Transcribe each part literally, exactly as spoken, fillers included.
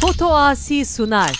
Foto Asi sunar.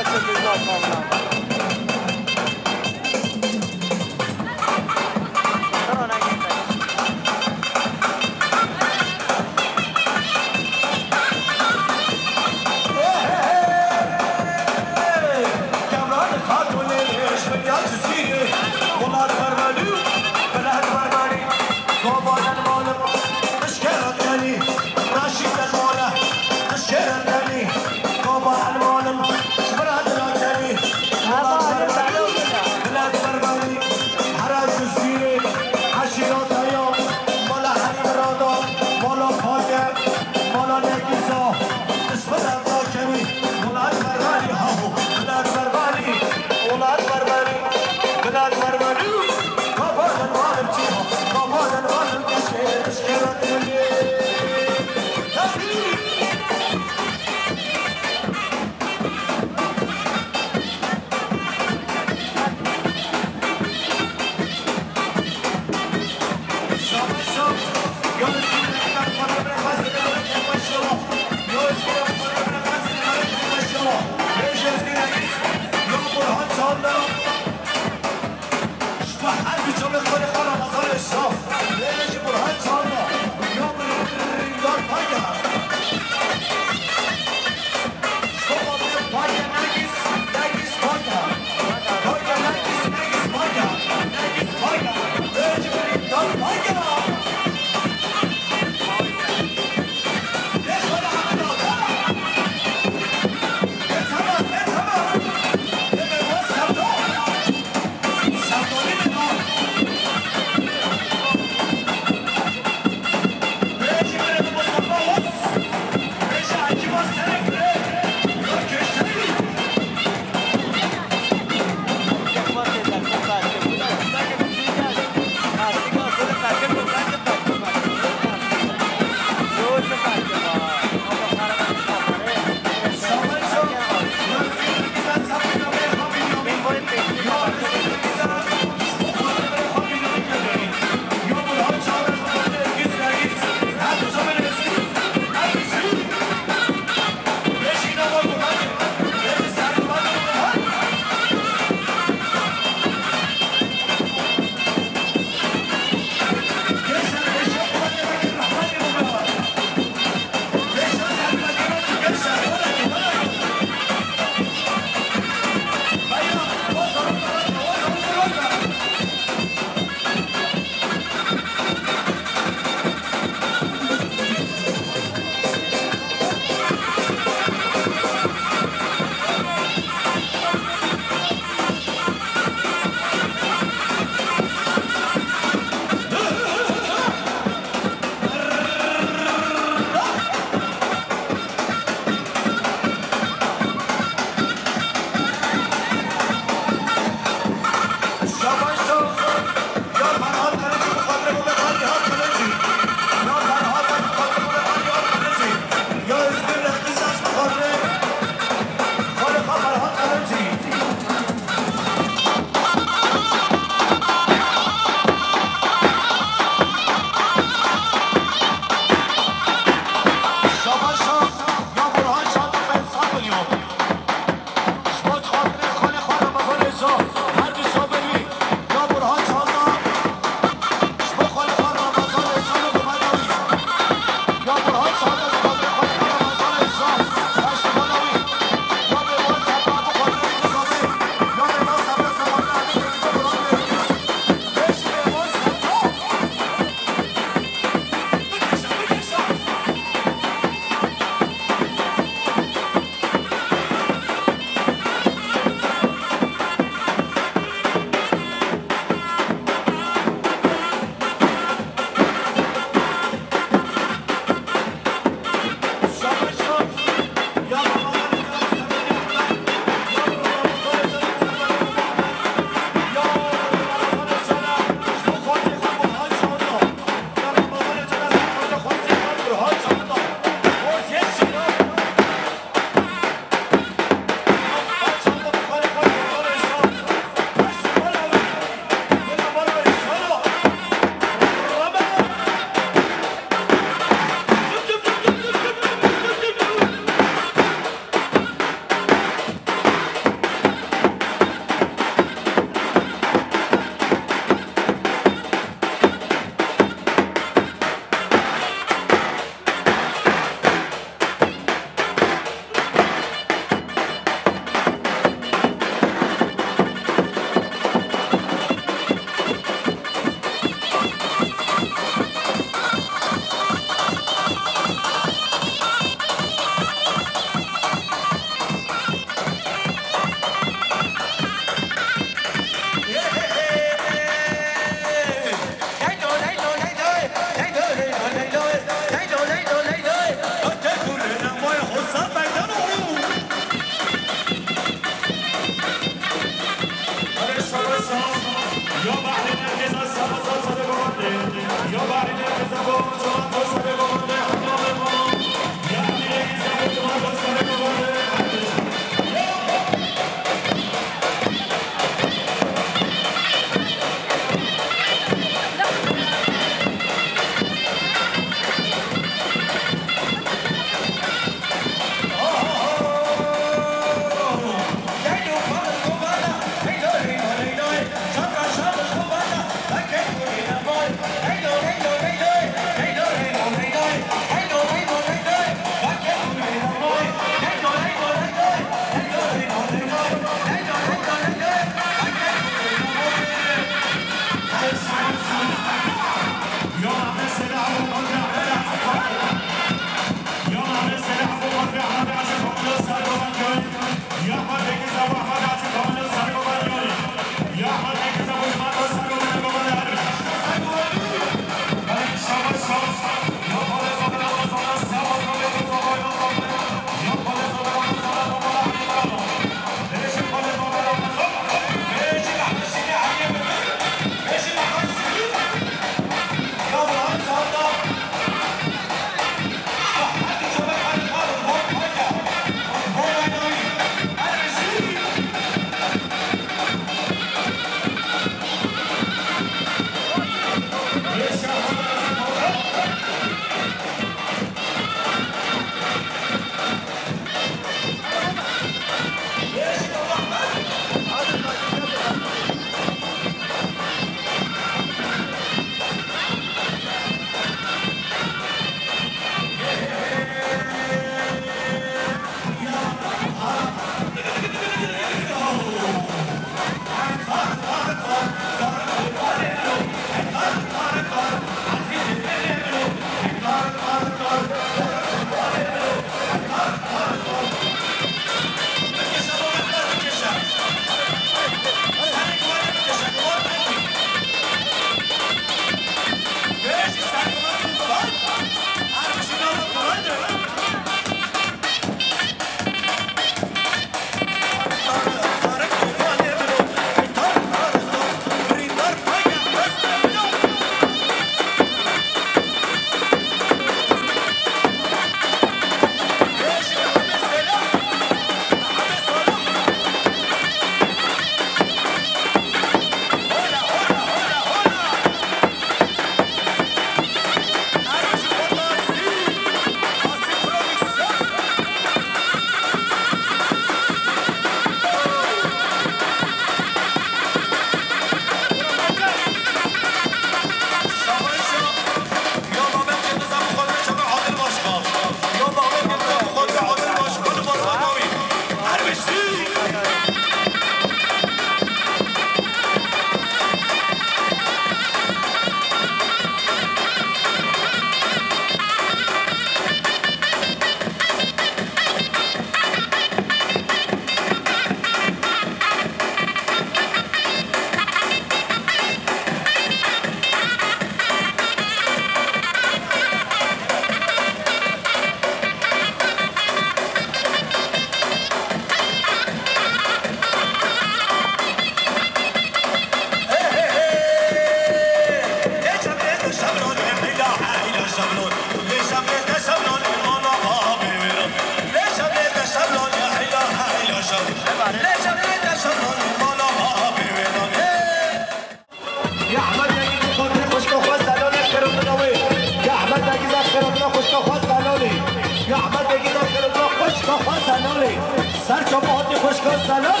Selam.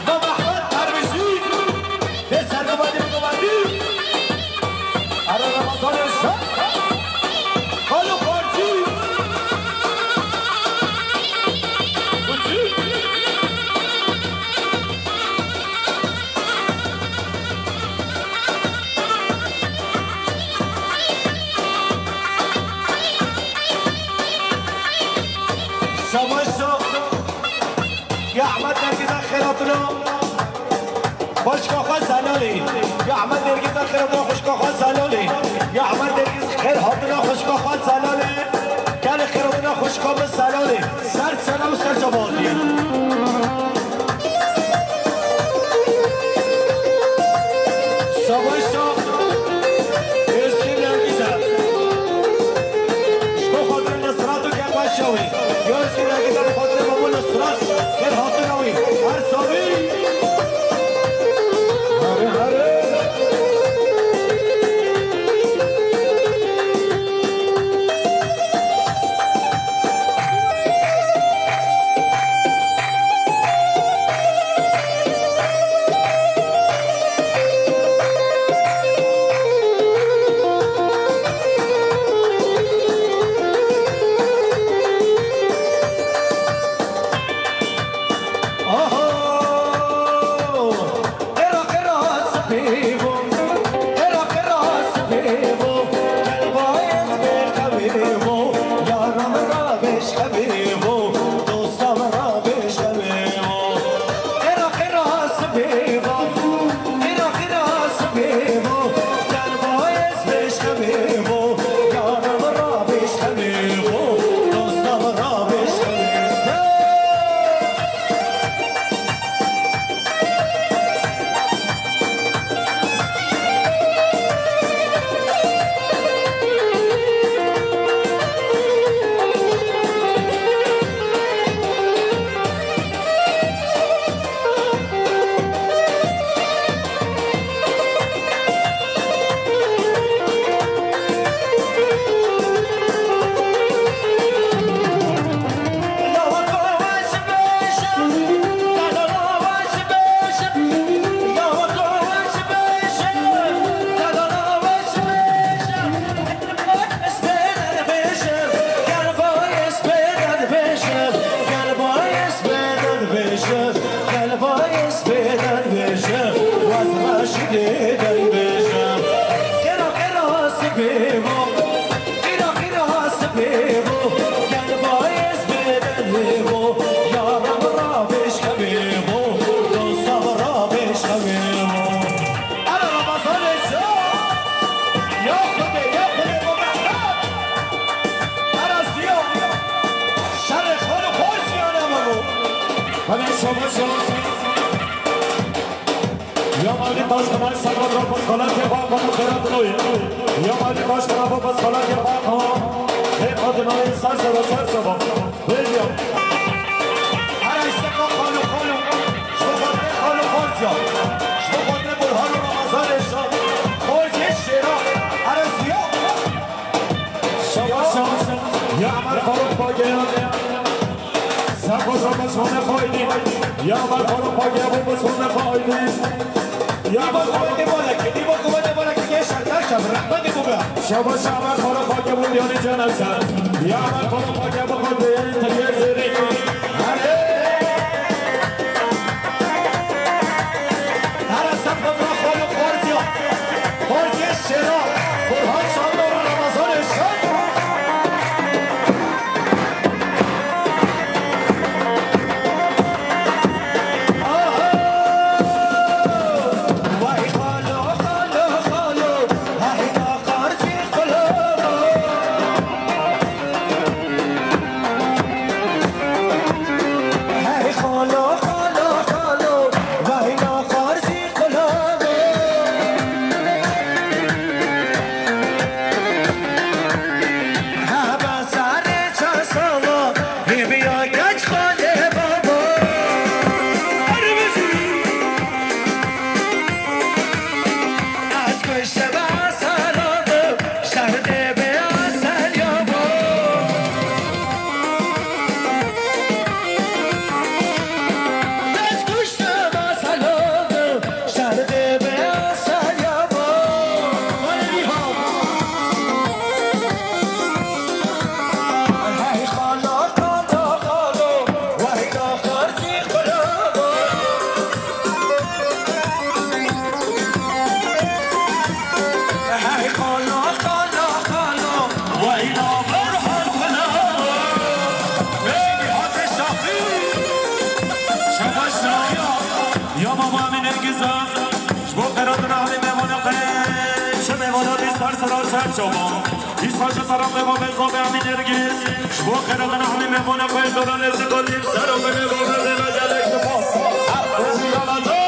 Mehmet Ermişî. Dê sergivandî bigivandî. Erê Ramazanê şer. Xalo Xorcî. Xorcî. Şabaş şo. Ya Ehmed Nergîz, xêr hatina xwişka xwe Zelalê. Ya Ehmed Nergîz, xêr hatina xwişka xwe Zelalê. Ya Ehmed Nergîz, xêr hatina xwişka xwe Zelalê. Gelê xêr hatina xwişka min Zelalê. Ser sera û ser cemaatî. Şabaş şo. Özgür Nergîz e. Ji bo xatirê Nusrat û Kekbaşa wî. Ya Özgür Nergîz e, bi xatirê Memo Nusrat. Xêr hatina wî. Her sabî. Herê, herê. Aha! Qira qira spî bû, qira qira spî bû, gel bayez bê qewî bû, yara min ra bêş qewî bû, dosta min ra bêş qewî bû. Qira qira spî bû, qira qira spî bû, gel bayez bêş qewî bû, yara min ra bêş qewî bû, dosta min ra bêş qewî bû. Ara Ramazanê şer. Ya Xwedê, ya Xwedê, bo Mehmet. Ara ziya. Şerê xalo xor ziyane me bo. Hadi şabaş şabaş. Ya Malik Başkan'a sabah rapor falan ke bak bana kıratnoy. Ya Malik Başkan'a bak falan ke bak ha. Hep adına insan sabah sabah. Belediye. Ara işte bak, xalo, xalo. Ji bo xatirê xalo Xorziya. Ji bo xatirê Burhan û Ramazanê şer. Xorziya şêra. Ara ziya. Şabaş, şabaş. Ya Emer Faruk Page. Sen koşa basmana koydu. Ya Emer Faruk Page, bu basmana koydu. Ya Emer Faruk. Dîba kuwetê balekê, dîba kuwetê balekê, gel şer, gel şer, rehmetê ku be. Şabaş Emer Faruk Page, bu diyarî cenese. Ya Emer Faruk Page, bu koydu, yani teriye zeri. Hadi. Hadi sen fotoğraf koyun, Xorziya. Xorziya şêra. Burhan Çandar, Ramazan Eşan. Aha! Vay xalo, xalo, xalo, hey naqarzî qulabo. Hey xalo, xalo, xalo, vay naqarzî qulabo. Paşa tarafê Babê Zabê Emîn Nergîz, ji bo xêratan hemî mêvanê xwe ji dolanê Zîqatî ser û binê Babê Zêbe gelek spas. Her rojî Ramazan.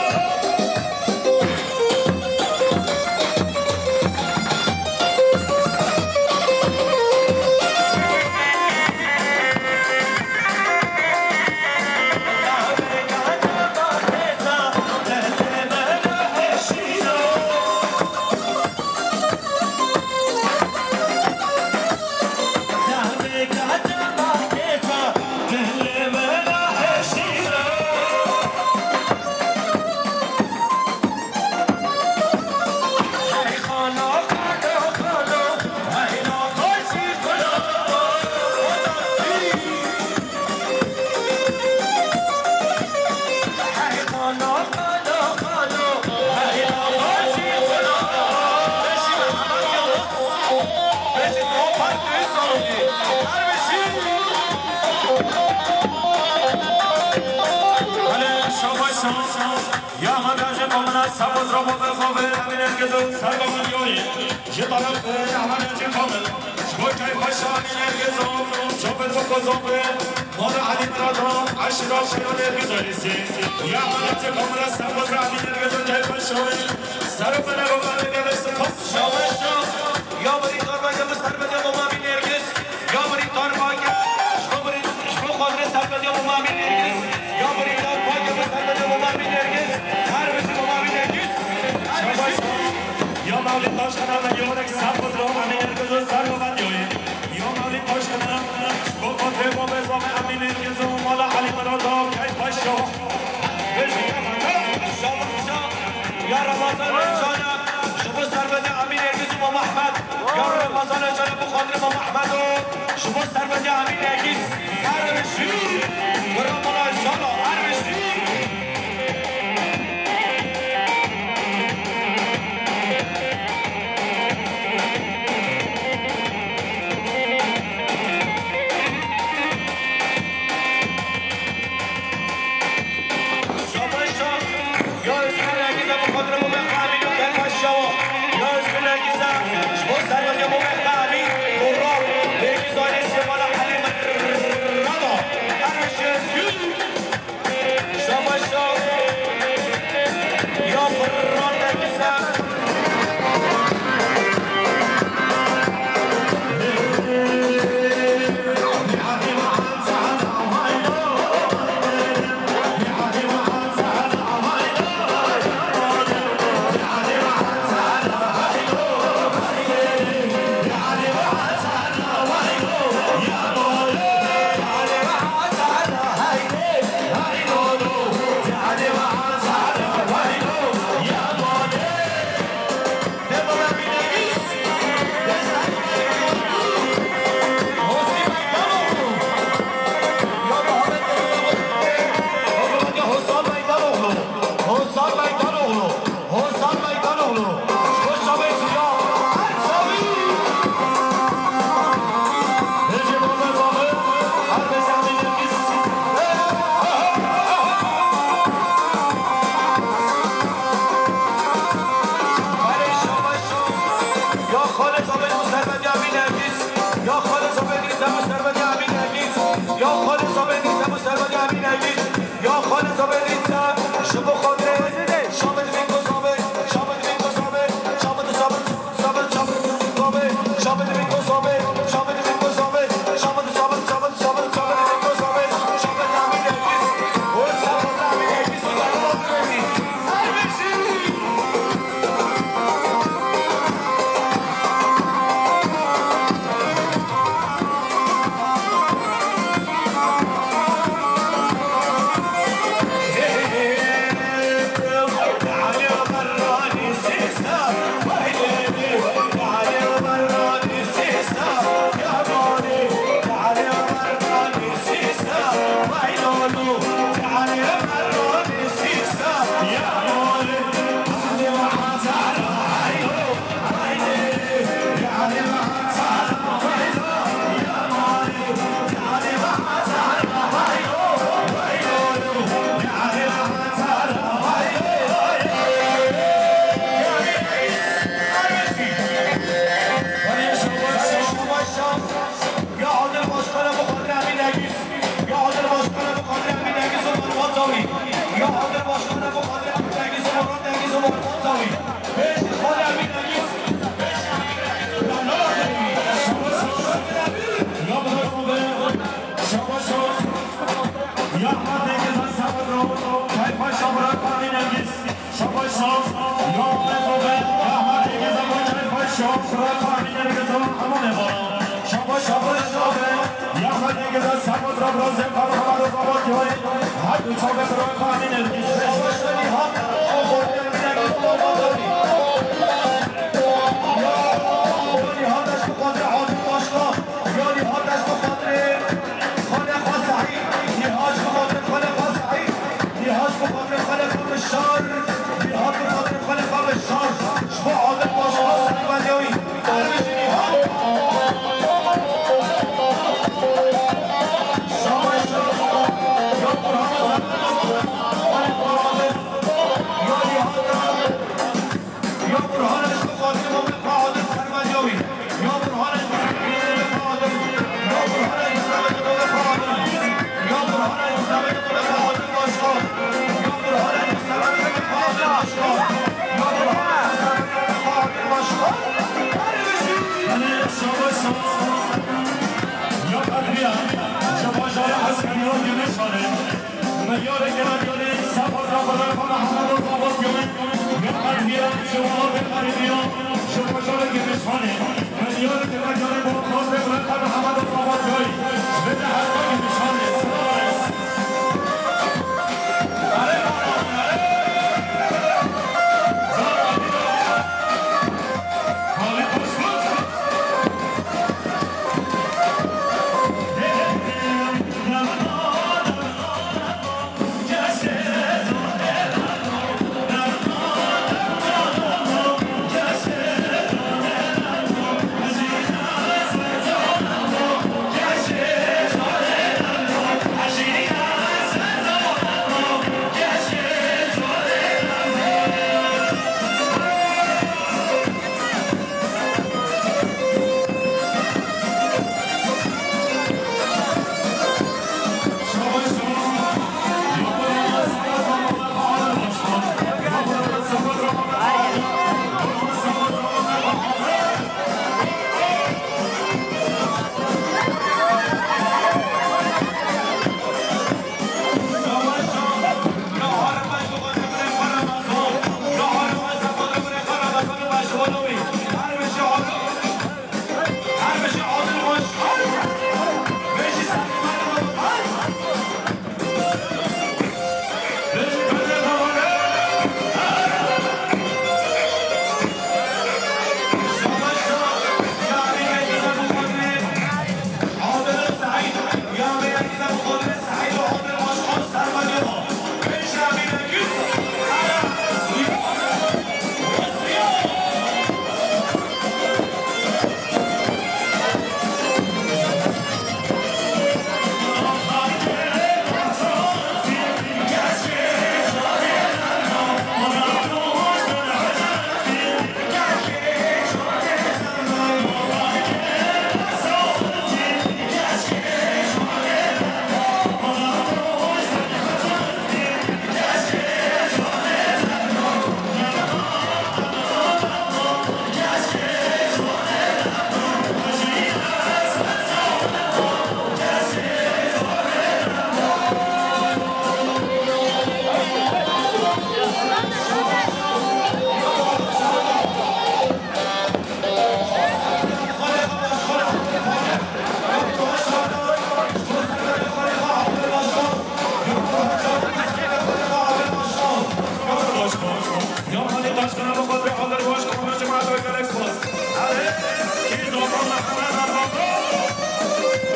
Hele şabaş şabaş. Ya me bejê komuna Sefot Rabo Bezovê Emîn Ergizû ser bavaliyoyê. Ji tarafê Ehmed Hecî Kamil, ji bo keyfa şanî Nergizû, Cobir Boko Zobê, Mala Elî Mirada, Eşîra Şêra Nergizû Êsî. Ya Ehmed Hecî Kamil, Sefot Emîn Ergizû, keyfa şanî. Ser û binê Babê Zêbe gelek spas. Şabaş şa, ya berî tarmeke bi servetiya Babê Emîn Ergiz. Ya birîndar pake, ji bo birî-, ji bo xatirê servetiya Mama Emîn Nergîz. Ya birîndar pake bi servetiya Mama Emîn Nergîz. Her bijî Mama Emîn Nergîz. Her bijî. Ya Mewlîd Taşkana me yorek ser xwe Mama Emîn Nergîz û ser Mama Diyoyê. Ya Mewlîd Taşkana ji bo xatirê Babê Zame Emîn Nergîz û Mala Elî Mirada keyf xweş ya. Bijî ya Mewlîd. Ya Ramazan Rêjana ji bo servetiya Emîn Nergîz û Mama Ehmed. Ya Ramazan Rêjana bi xatirê Mama Ehmed û Ji bo servetiya Emîn Nergîz, her bijî. Bravo, maşallah, her bijî. Şabaş şa. Ya Özgür Nergîz e, bi xatirê Mama Emîn û keyfa şawa. Ya Özgür Nergîz e, ji bo servetiya Mama Emîn û Raw, Nergîz ailesê Mala Helîm Rada. Her bijî Özgür. Şabaş, şabaş. Ya hadi güzel sabır. Keyfa şabra kami nergis. Şabaş, şabaş. Ya hadi güzel keyfa şabra kami nergis. Aman eba. Şabaş, şabaş, şabaş. Ya hadi güzel sabır. Rabra zevka Muhammed Rabat yoy. Hadi çabuk kami nergis. Şabaş, şabaş. Milyarê kenariyê, sefa sefa Mehmet Zavat Gök, Gök Kalbiye, Şevval Gök Kalbiye, Şevval Gök Kalbiye, Milyarê kenariyê, Mehmet Zavat Gök, Bete Hasan Gök.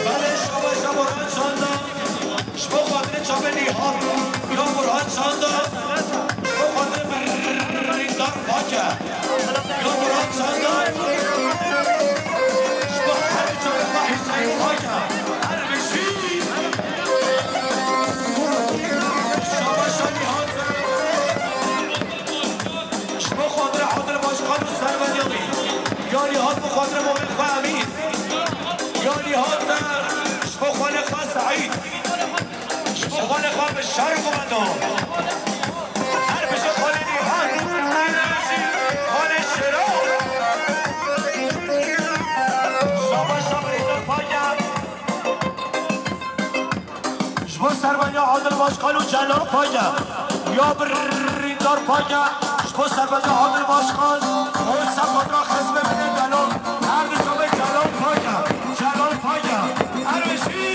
Belê, şabaş, şabaş, çanda. Ji bo xatirê çavê Nîhat, ya Burhan çanda. Ji bo xatirê Berîndar Fake, ya Burhan çanda. Ji bo her çavê xwe Hüseyin Fake. Her bijî. Şabaş Nîhat. Ji bo xatirê Adil Başkan û Serwedyanî. Ya Nîhat, bo xatirê mamê xwe Emîn. Ya Nîhat, ji bo xalê xwe Seîd. Ji bo xalê xwe bi şer û bi mendo. Her bijî xalê Nîhat. Adil Başkan û Celal Page. Ya birîndar Page, ji bo serveta Adil Başkan û serveta xizmê bide Delal. Her du çavê Celal Page. Celal Page. Ermişî.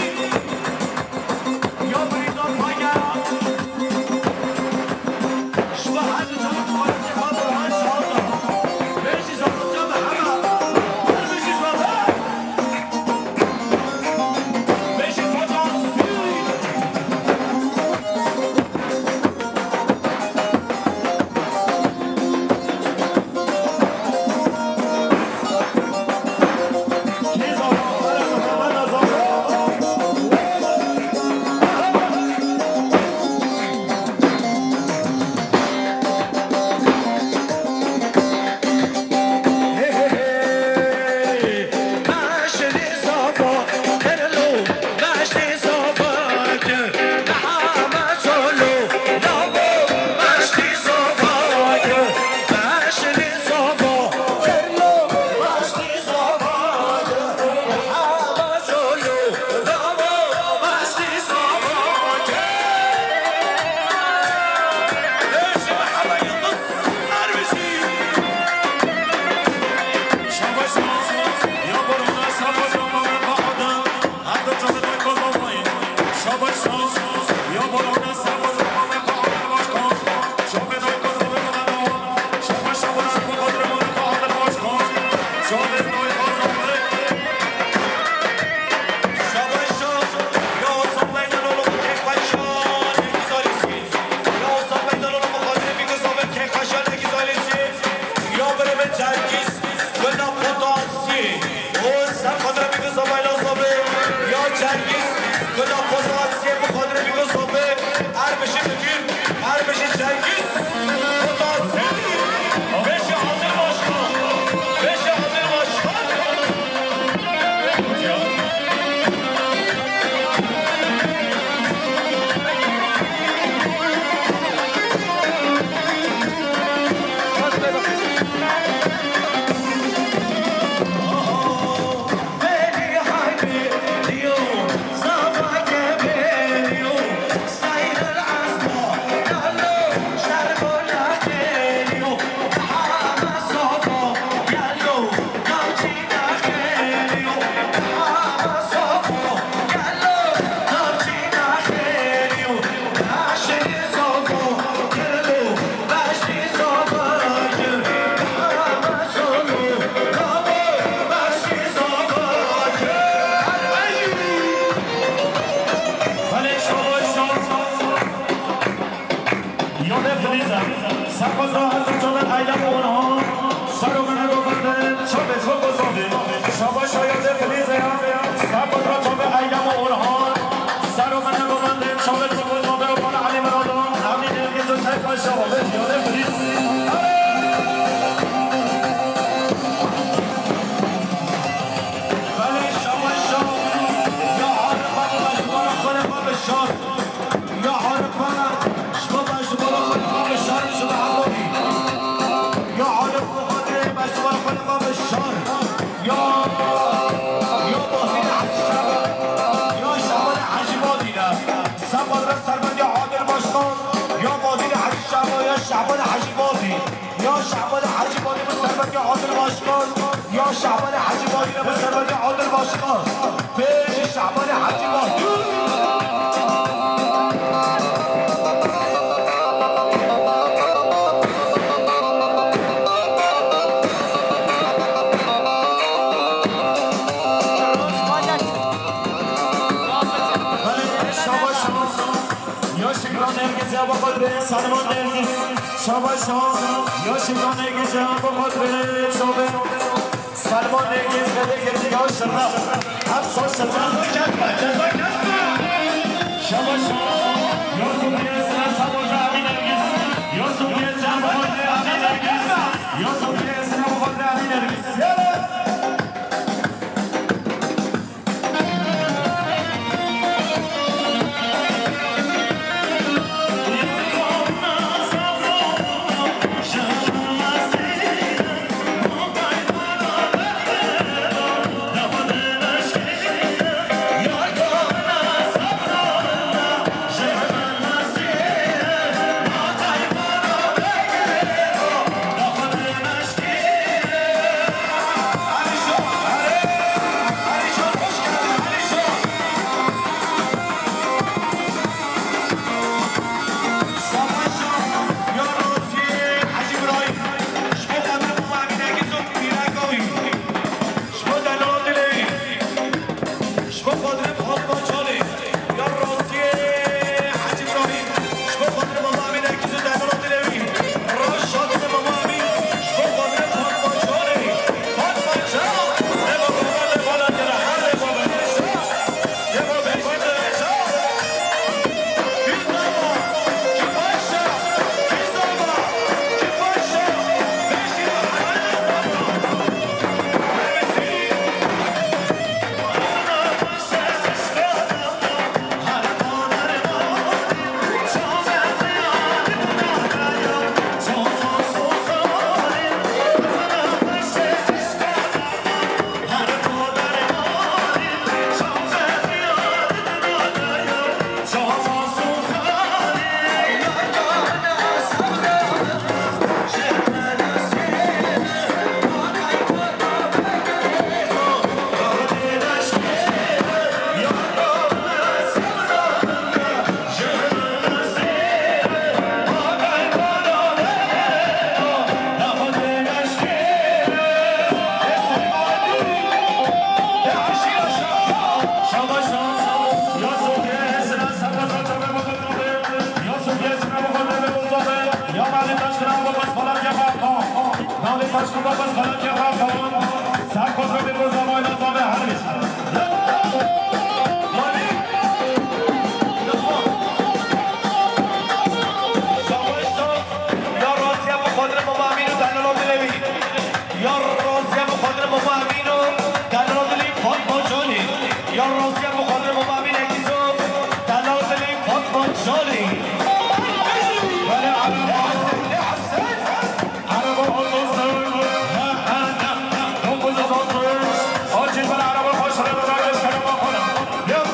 Ya birîndar Page. Ji bo her du çavê Page. Bêjî zaten hema. Ermişî zaten. Yodê Filîze, serxwezra her du çavên Eylem û Orhan, ser û mine govende, çavê xwe gozandê. Şabaş Yodê Filîze ya, serxwezra çavê Eylem û Orhan, ser û mine govende, çavê xwe gozandê û bana Elî Miradan, Emîn Nêrgîz û Seyf Paşa, Yodê Filîz. Belê, şabaş ya, ya Arif, Arif, Arif, Arif, Arif, Arif, Ya Arif, ji bo be ji bo xwe li xwe bişar, ji bo Elahî. Ya Arif, bi Xwedê be ji bo xwe li xwe bişar. Ya, ya Bazîdê Hecî Şaba, ya Şabanê Hecî Badî ne. Seba re servetiya Adil Başkan, ya Bazîdê Hecî Şaba, ya Şabanê Hecî Badî. Ya Şabanê Hecî Badî bi servetiya Adil Başkan. Ya Şabanê Hecî Badî ne bi servetiya Adil Başkan. Bêjî Şabanê Hecî Badî. Belê, şabaş. Ya Şikran Nergis ya Babadir Salman Nergis. Şabaş şabaş. Ya Şikran Nergis ya Babadir Salman. Salman Nergis ve de girdi ya Şırnak. Hep son Şırnak. Ceza kesme, ceza kesme. Şabaş şabaş. Ya Sufiye Sina Saboja Abi Nergis. Ya Sufiye Sina Babadir Abi Nergis. Ya Sufiye Sina Babadir Abi Nergis. Başka baba sanatçı Hakan. Sen kozmetik o zaman da zaten her bir. Savaşta ya Raziye bu kadar baba Aminu Danilo Dilevi. Ya Raziye bu kadar baba Aminu Danilo Dilevi Fatma Cani. Ya Raziye bu kadar baba Aminu Ekizo Danilo Dilevi Fatma Cani. Böyle araba. Araba otuz dört, ha, ha, ha, dokuz yüz otuz. Acil bir araba koşturalım, kardeşlerim, bakalım. Yok.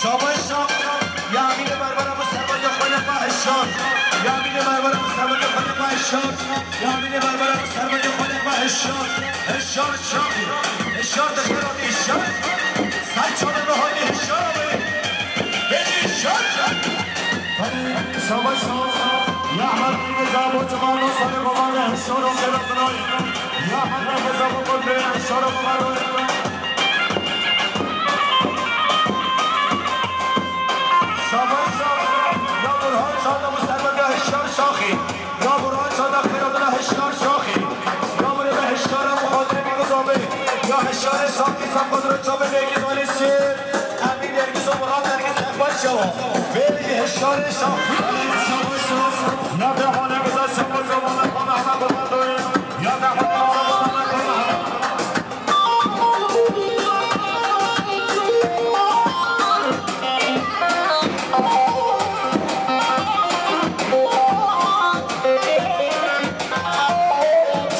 Şabaş şab, ya Amînê Berbera, bu serveriya xwe ne xwe hişyar. Ya Amînê Berbera, bu serveriya xwe ne xwe hişyar. Ya Amînê Berbera, bu serveriya xwe ne xwe hişyar. Hişyar şaxî, hişyar dixêratî hişyar. Ser çavê min hatî hişyar abi. Bêjî hişyar. Hadi, şabaş şab. Ya Ehmed, Reza, bu civan, o sarı babanı hişyar o kere kınayı. Ya Ehmed, Reza, bu kotreyi hişyar o babanı. Şabaş şab, ya Burhan Şah da bu serveriya hişyar şaxî. Ya Burhan Şah da xêradina hişyar şaxî. Ya mire be hişyara muxatirê bî qizabê. Ya hişyarê saxî sefqadira çavê bêkî zanê çi. Emî dergîz û Burhan dergîz hevpar şewa. Bêrî hişyarê şaxî. Şabaş şab, ya Burhan Şah da xêradina hişyar şaxî. Ya Burhan Şah da xêradina hişyar şaxî.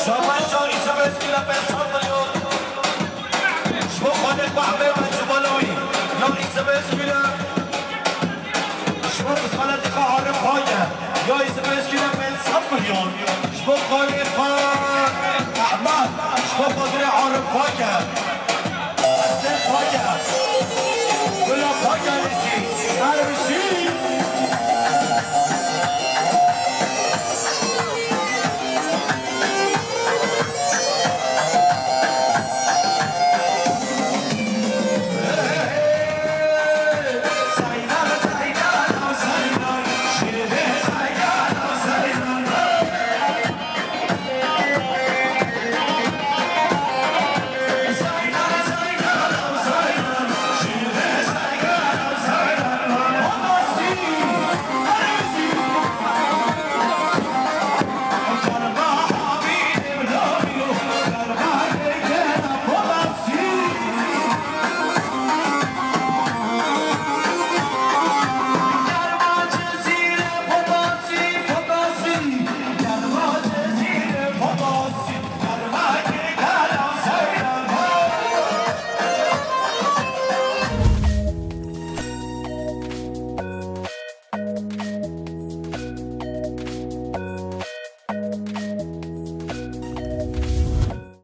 Şabaş şab, îsabet kîle pênc sed milyon. Ji bo xalê xwe hemê me ji bala wî. Ya îsabet kîle. Ji bo xesaletê xwe Arif Pake, ya îsabet kîle pênc sed milyon. Ji bo xalê xwe Ehmed, ji bo xatirê Arif Pake.